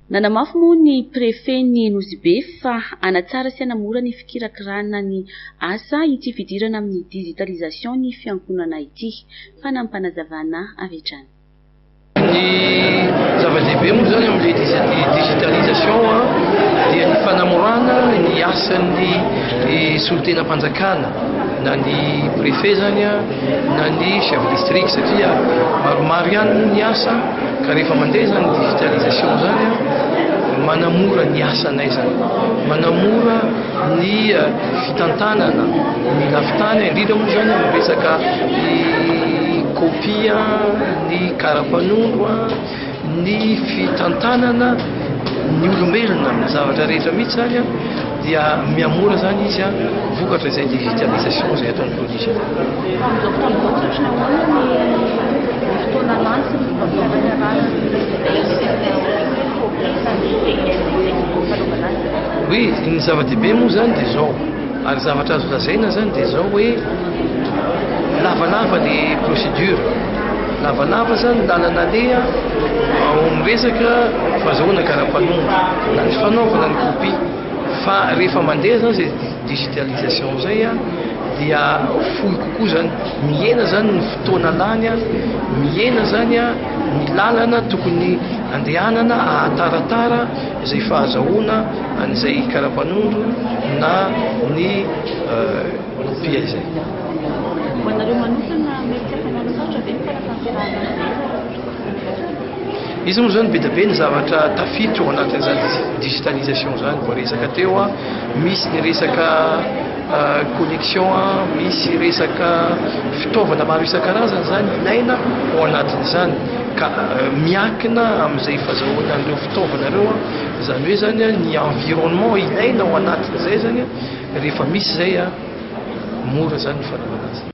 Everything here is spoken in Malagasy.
Nanamafy moa ny prefet-n'i Nosy Be fa hanatsara sy hanamora ny fikirakirana ny asa ity fidirana amin'ny digitalisation ny fiankonana ity. Fanampinazavana avy hatrany. Ny zava-dehibe moa zany amin'ilay digitalisation dia ny fanamorana ny asan'ny solontenam-panjakana, na ny préfet zany na ny chef district, satria maromaro ihany moa ny asa. Ka rehefa mandeha zany digitalisation zany, manamora ny asanay zany, manamora ny fitantanana ny lafitany, indrindra moa zany amin'ny resaka ny kopia ny karapanondro, ny fitantanana ny olombelona, ny zavatra rehetra mihitsy zany dia mihamora zany izy vokatra izay digitalisation izay ataon'ny polisy. Amin'izao fotoana izao, tsy ohatry ny ahoana ny fotoana lany sy ny fomba fikarakarana ny kopia na ny délai izay fanaovana azy? Oui, ny zava-dehibe moa zany dia zao, ary zavatra azo lazaina zany dia zao hoe lavalava le procédure, lavalava zany lalana aleha ao amin'ny resaka fahazahoana karapanondro na ny fanaovana ny kopia. Fa rehefa mandeha zany zay digitalisation zay dia fohy kokoa zany, mihena zany ny fotoana lany, mihena zany ny lalana tokony andehanana ahataratara izay fahazahoana an'izay karapanondro na ny kopia izay. Ho anareo manokana, mety afa-mansarotra ve ny fanatanterahana an'izay? Izy moa zany be dia be ny zavatra tafiditra ao anatin'izany digitalisation zany voaresaka teo. Misy ny resaka connexion, misy resaka fitaovana maro isan-karazany zany ilaina ao anatin'izany, ka miankina amin'izay fahazahoana an'ireo fitaovana ireo, zany hoe zany ny environnement ilaina ao anatin'izay zany. Rehefa misy zay, mora zany ny fanaovana azy.